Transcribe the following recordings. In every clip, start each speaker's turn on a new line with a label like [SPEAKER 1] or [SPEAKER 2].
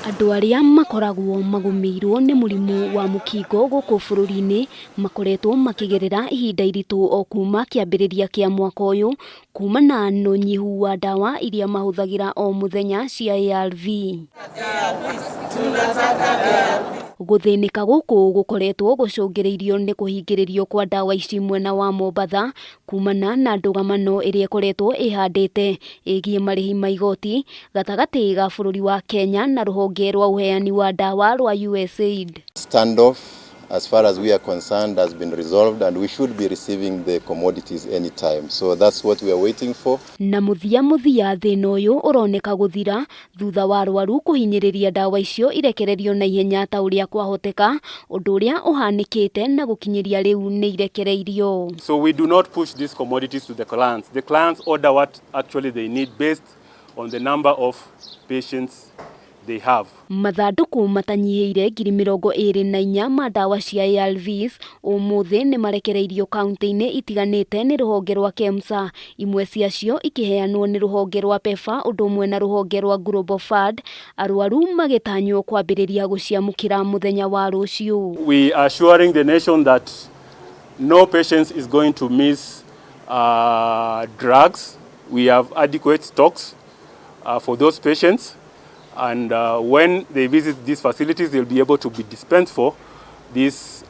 [SPEAKER 1] Andũ arĩa makoragwo magũmĩirwo nĩ mũrimũ wa mũkingo gũkũ bũrũri-inĩ makoretwo makĩgerera ihinda iritũ o kuma kĩambĩrĩria kĩa mwaka ũyũ kumana na ũnyihu wa ndawa iria mahũthagĩra o mũthenya cia ARV. Gũthĩnĩka gũkũ gũkoretwo gũcũngĩrĩirio nĩ kũhingĩrĩrio kwa ndawa ici mwena wa Mombatha kumana na ndũgamano ĩrĩa ĩkoretwo ĩhandĩte ĩgiĩ marĩhi ma igoti gatagatĩ ga bũrũri wa Kenya na rũhonge rwa ũheani wa ndawa rwa USAID.
[SPEAKER 2] Standoff, as far as we are concerned, has been resolved and we should be receiving the commodities anytime. So that's what we are waiting for.
[SPEAKER 1] Na mũthia mũthia thĩna ũyũ ũroneka gũthira thutha wa arwaru kũhinyĩrĩria ndawa icio irekererio na ihenya ta ũrĩa kwahoteka, ũndũ ũrĩa ũhanĩkĩte na gũkinyĩria rĩu nĩ irekereirio.
[SPEAKER 3] So we do not push these commodities to the clients. The clients order what actually they need based on the number of patients they have.
[SPEAKER 1] Mathandũkũ matanyihĩire 24,000 ma ndawa cia ARVs ũmũthĩ nĩ marekereirio kaunti-inĩ itiganĩte nĩ rũhonge rwa KEMSA, imwe ciacio ikĩheanwo nĩ rũhonge rwa PEPFAR ũndũ ũmwe na rũhonge rwa Global Fund, arwaru magĩtanywo kwambĩrĩria gũciamũkĩra mũthenya wa rũciũ.
[SPEAKER 3] We are assuring the nation that no patient is going to miss drugs. We have adequate stocks for those patients, and when they visit these facilities, they'll be able to be dispensed for these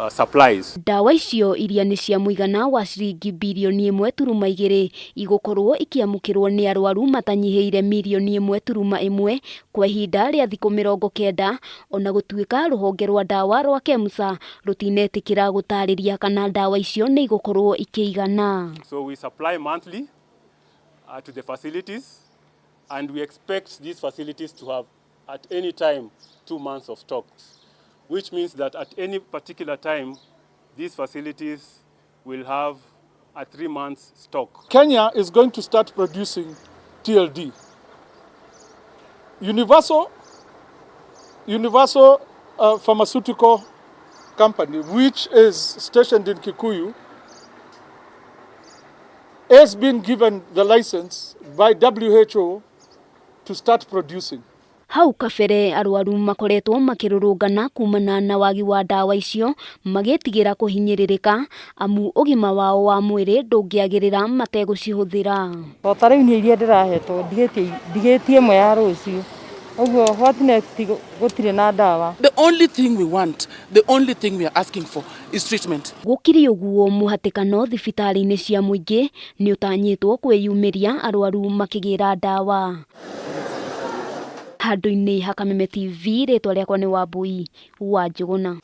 [SPEAKER 3] supplies.
[SPEAKER 1] Ndawa icio iria nĩ cia mũigana wa ciringi 1.2 birioni igũkorwo ikĩamũkĩrwo nĩ arwaru matanyihĩire 1.1 mirioni kwa ihinda rĩa thikũ 90, ona gũtuĩka rũhonge rwa ndawa rwa KEMSA rũtinetĩkĩra gũtarĩria kana ndawa icio nĩ igũkorwo ikĩigana.
[SPEAKER 3] So we supply monthly to the facilities, and we expect these facilities to have at any time 2 months of stocks, which means that at any particular time, these facilities will have a 3 months stock.
[SPEAKER 4] Kenya is going to start producing TLD. Universal Pharmaceutical Company, which is stationed in Kikuyu, has been given the license by WHO to start producing.
[SPEAKER 1] Hau kabere arwaru makoretwo makĩrũrũngana kumana na wagi wa ndawa icio, magĩtigĩra kũhinyĩrĩrĩka amu ũgima wao wa mwĩrĩ ndũngĩagĩrĩra mategũcihũthĩra.
[SPEAKER 5] O ta rĩu niĩ iria ndĩrahetwo ndigĩtie ĩmwe ya rũciũ, ũguo what next? Gũtirĩ na ndawa.
[SPEAKER 6] The only thing we want, the only thing we are asking for is treatment.
[SPEAKER 1] Gũkĩrĩ ũguo, mũhatĩkano thibitarĩ-inĩ cia mũingĩ nĩ ũtanyĩtwo kwĩyumĩria arwaru makĩgĩra ndawa. Handũ-inĩ ha Kameme TV, rĩtwa rĩakwa nĩ Wambui wa Njũgũna.